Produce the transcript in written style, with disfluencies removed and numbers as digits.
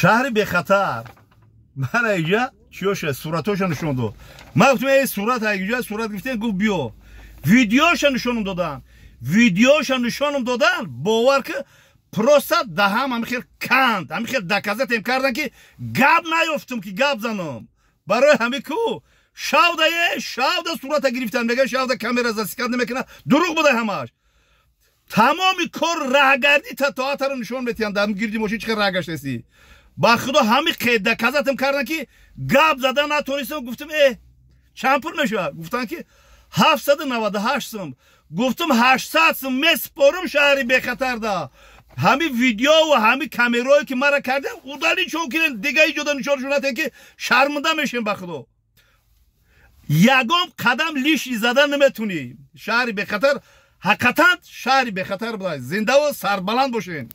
Шаҳри бехатар. Мана иҷа чиёша, суратоша нишон дод. Ман гуфтам: «Эй, сурат иҷа сурат гирифтем». Гуфт: «Биё». Видеоша нишонам додан, видеоша нишонам додан. Бовар ки, просто даҳам ҳами хел канд, ҳами хел доказать кардан, ки гап наёфтум, ки гап занам. Барои ҳами ку шавда е шавда сурата гирифтан, мега шавда камера засекать намекунад. Дурӯғ буда ҳамаш. Тамоми кор раҳгардӣ татоатаро нишон метиҳанд. Дар гирди мошин чӣ хел раҳ гаштаистӣ. Ба худо, ҳами доказать ам кардан, ки гап зада натонистам. Гуфтам: «Э, чанд пул мешавад?» Гуфтанд, ки 798 сум. Гуфтам: «800 сум месупорум». Шаҳри бехатарда ҳами видеову ҳами камерое ки мара кардем, удалить чон кунем, дига иҷода нишоншон натем, ки шарманда мешем. Ба худо, ягон қадам лишний зада наметунӣ. Шаҳри бехатар ҳақиқатан шаҳри бехатар буда. Зиндаву сарбаланд бошен.